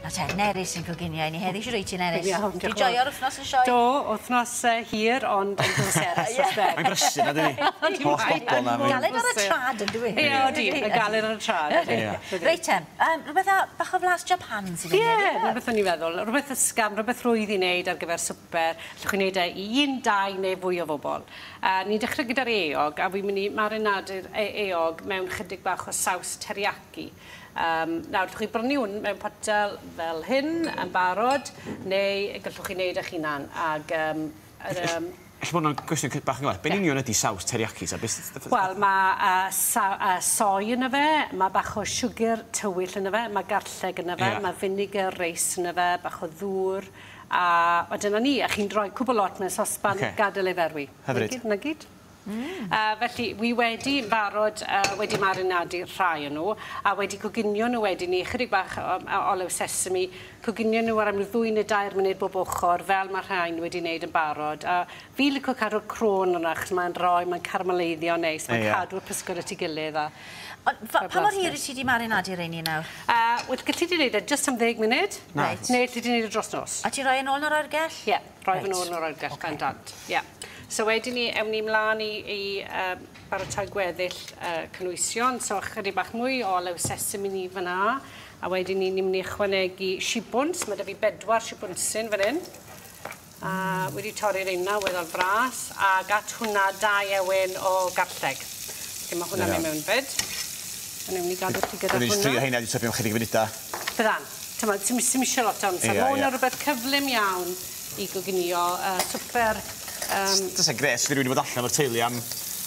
Na te, Nerys sy'n coginio i ni heddi. Shwt wyt ti, Nerys? Iawn, diolch Di yn fawr. joio'r wythnos yn sioe? Do, wythnos hir, ond yn bleserus dros ben. Mae'n brysur na dydi? Holl bobl na. Galed ar y trad yn dyw e? Ie, odi, y galed ar y trad. Ie. Reit te, rhywbeth a bach o flas Japan sydd Ie, 'na beth o'n i'n feddwl. Rhywbeth ysgafn, rhywbeth rhwydd i wneud ar gyfer swper. Allwch chi wneud e i un, dau neu fwy o bobl. Ni'n dechrau gyda'r eog, a fi'n mynd i marinadu'r eog mewn chydig bach o saws teriyaki. Nawr, allwch chi brynu hwn mewn potel fel hyn yn barod, neu gallwch chi wneud eich hunan. Ag, yr, Ella bod hwnna'n gwestiwn bach yn gymhleth. Be'n union ydi saws teriyaki ta? Wel, mae soy yno fe, mae bach o siwgr tywyll yno fe, mae garlleg yno fe, mae vinegar reis yno fe, bach o ddŵr, a dyna ni, a chi'n rhoi cwbl lot mewn sosban, gadael ei ferwi. Hyfryd. Na gyd. Felly, wi wedi barod wedi marinadu rhai o nhw, a wedi coginio nhw wedyn ni, chydig bach o olew sesame, coginio nhw ar am 2 neu 3 munud bob ochr, fel mae rhain wedi wneud yn barod. A fi licio cadw'r crôn yna, achos mae'n rhoi, mae'n carameleiddio neis, mae'n cadw'r pysgod at ei gilydd. A Ond pa mor hir wyt ti wedi marinadu rheini nawr? Wel, gallu di wneud e jyst am 10 munud, neu gallu di wneud e dros nos. A ti roi yn ôl yn yr oergell? Ie, rhoi fy nôl yn yr oergell, bendant. Ie. So wedyn ni, ewn ni mlaen i baratoi gweddill cynwysion. So chydig bach mwy o olew sesame i ni fan'na. A wedyn ni, ni'n mynd i ychwanegu shibwns. Mae 'da fi 4 shibwnsyn fan hyn. A wedi torri'r un na weddol fras. Ac at hwnna 2 ewin o garlleg. Felly mae hwnna'n mynd mewn fyd. A newn ni gadw ti gyda Dwi'n hwnna. trio heina, dwi'n tyfu am chydig funudau. Byddan. T'mod, ti'm isio lot o amser. Ma' hwn yn rhywbeth cyflym iawn i goginio. Swper. Fysa'n grêt, os rywun wedi bod allan efo'r teulu am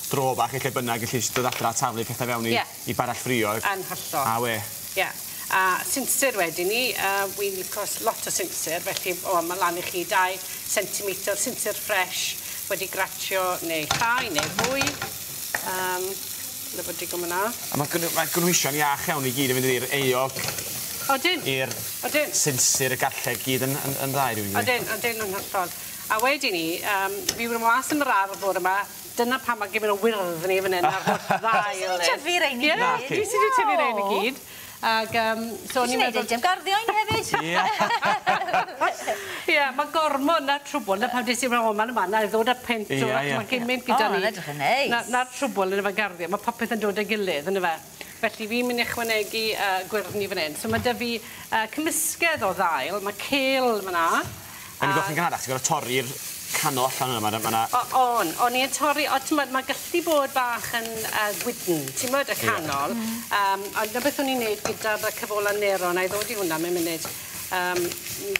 dro bach neu lle bynnag, gallu jyst dod adra a taflu pethau fewn i barall ffrio. Yn hollol. A we. Ie. A sinsir wedyn ni, wi'n licio lot o sinsir, felly mae lan i chi 2 centimetr sinsir ffres wedi gratio neu llai neu fwy. Dyle fod digon fyna. A mae gynhwysion iach iawn i gyd yn mynd i'r eog. Odyn. I'r Odyn. sinsir, y garlleg gyd yn dda i rywun. Odyn, odyn yn hollol. A wedyn ni, fi wedi mas yn yr ardd bore yma, dyna pam mae gymaint o wyrddni fan hyn a'r holl ddail. Ti 'di tyfu rein i Ie, gyd? dwi sy 'di tyfu rein i gyd. Ag, so o'n i'n Ti'n meddwl... neud dim garddio un hefyd? Ie. Ie, mae gormod na'r trwbwl, na pam des i o, man yma, na i ddod â peint o, mae gymaint gyda ni. O, mae'n edrych yn neis. Na'r trwbwl yn efo garddio, mae popeth yn dod â'i gilydd, yndyfe. Felly fi'n mynd i ychwanegu gwyrddni fan hyn. So mae 'da fi cymysgedd o ddail, mae kale fan'na. O'n i'n gweld chi'n gynharach, ti'n gorfod torri'r canol allan yna, ma' 'na... O, o'n i'n torri, o, t'mod, mae gallu bod bach yn gwydn, ti'n gwbod, y canol. Ond 'na beth o'n i'n neud gyda'r Cavola Nero, na i ddod i hwnna mewn munud.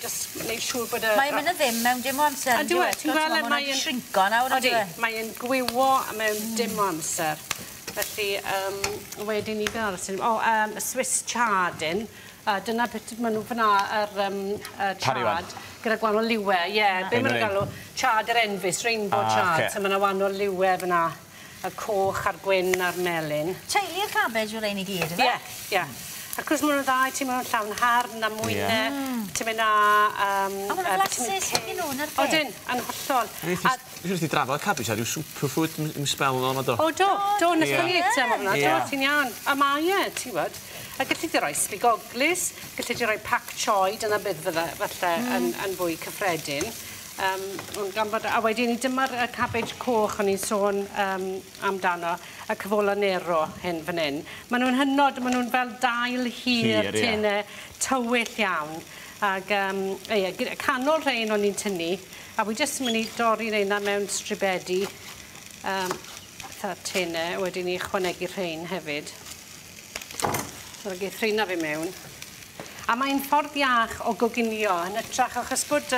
Just neud siŵr bod y... Mae'n mynd yn ddim mewn dim o amser. Yndyw e, ti'n gweld e, mae'n shrinko nawr, Odi, mae'n gwywo mewn dim o amser. Felly, wedyn ni fel arall, o, Swiss chard in. Dyna beth maen nhw fan'na, yr chard, gyda gwahanol liwe, ie. Be maen nhw'n galw? Chard yr enfys, rainbow chard. So maen nhw wahanol liwe fan'na, y coch a'r gwyn a'r melyn. Teulu'r cabbage yw'r ein i gyd, yfe? Ie, ie. Ac wrth maen nhw'n dda, ti'n mynd llawn harn a mwyne, ti'n mynd â... A maen nhw'n flasus iddyn nhw, na'r peth. Odyn, yn hollol. Dwi'n siŵr ti drafod cabbage ar ryw superfood yn sbel yn ôl, do? O, do, do, nes ni eitem o hwnna, do, ti'n iawn. A mae e, ti'n gwybod. A gallu di roi sbigoglys, gallu di roi pak choi, dyna beth fydde falle yn fwy cyffredin. Ond gan bod, a wedyn ni dyma'r cabbage coch o'n i'n sôn amdano, y Cavola Nero hyn fan hyn. Maen nhw'n hynod, maen nhw'n fel dail hir, Hir, ie. tene, tywyll iawn. Ac ie, canol rhain o'n i'n tynnu, a wi jyst yn mynd i dorri reina mewn stribedi, eitha tene, wedyn ni ychwanegu rhain hefyd. So geith rheina fi mewn. A mae'n ffordd iach o goginio yn hytrach achos bod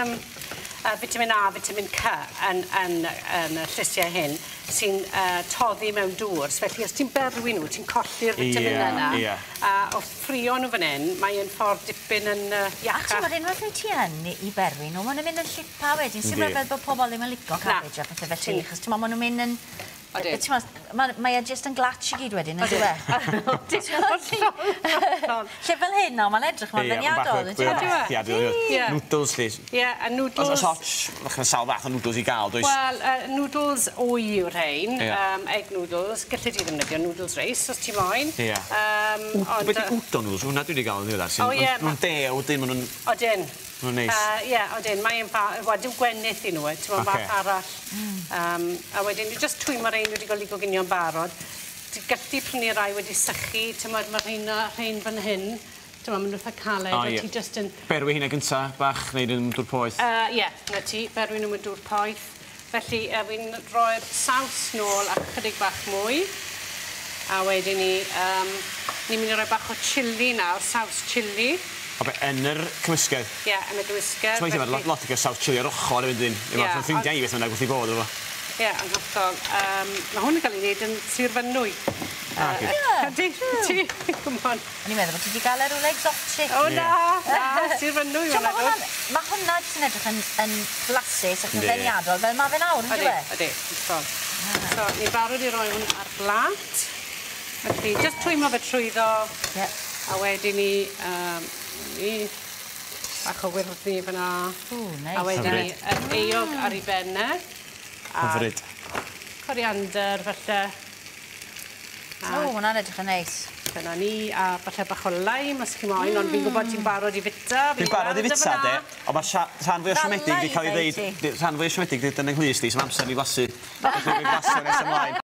vitamin A, vitamin C yn y llysiau hyn sy'n toddi mewn dŵr. So felly os ti'n berwi nhw, ti'n colli'r vitamin yna. A wrth ffrio nhw fan hyn, mae'n ffordd dipyn yn iachach. A ti'n gwybod, unwaith wyt ti yn i berwi nhw, maen nhw'n mynd yn llipa wedyn. Sy'n Yndi. rhyfedd bod pobl ddim yn licio cabbage a pethau felly, achos ti'n meddwl, maen nhw'n mynd yn Odyn. Mae e jyst yn glatch i gyd wedyn, ydyw e? Lle fel hyn nawr, mae'n edrych mor ddeniadol, ydyw e? Noodles, lle. Ie, a noodles. Os ots, fach sawl fath o noodles i gael, does? Wel, noodles wy yw'r rhain, egg noodles. Gallu di ddefnyddio noodles reis, os ti moyn. Ie. Be di udon noodles? Hwna dwi wedi gael yn ddiweddar. Nhw'n dew, dyn, maen nhw'n... Odyn. Maen nhw'n neis. Ie, odyn. Mae'n wel, dim gwenith i nhw, ti'n meddwl fath arall. A wedyn, dwi jyst twymo rhain wedi cael ei goginio'n barod. Ti'n gallu prynu rai wedi sychu, ti'n meddwl, mae rhain fan hyn. Ti'n meddwl, maen nhw'n eitha caled, a ti jyst yn... Berwi hynna gynta, bach, neu yn dŵr poeth? Ie, na ti, berwi nhw mewn dŵr poeth. Felly, fi'n rhoi'r saws nôl a chydig bach mwy. A wedyn ni, ni'n mynd i roi bach o chilli nawr, saws chilli. O be, yn yr cymysgedd? Ie, yn y gymysgedd. Ti'n meddwl, lot o gael saws chilli ar ochr i fynd yn. Ie. Mae'n ffrindiau i beth bynnag wrth i bod efo. Ie, yn hollol. Mae hwn yn cael ei wneud yn Sir Fynwy. Ie. Ydy, ti, come on. O'n i'n meddwl bod ti wedi gael e rhywle exotic. O na, na, Sir Fynwy. Mae hwnna jyst yn edrych yn flasus ac yn ddeniadol, fel mae fe nawr, yn dyw e? Ydy, ydy. So, ni'n barod i roi hwn ar blat. Felly, jyst twymo fe trwyddo. Ie. A wedyn ni, bach o wyrddni fyna. Ww, neis. A wedyn ni, yr eog ar ei ben e. Hyfryd. Coriander, falle. O, hwnna'n edrych yn neis. Dyna ni, a falle bach o lime os chi moyn, ond fi'n gwybod ti'n barod i fita. Fi'n barod i fita, de, ond mae'r rhan fwy o siomedig wedi cael ei ddeud, rhan fwy o siomedig wedi dod yn yng nghlust i, so amser i flasu. Felly fi'n flasu nes ymlaen.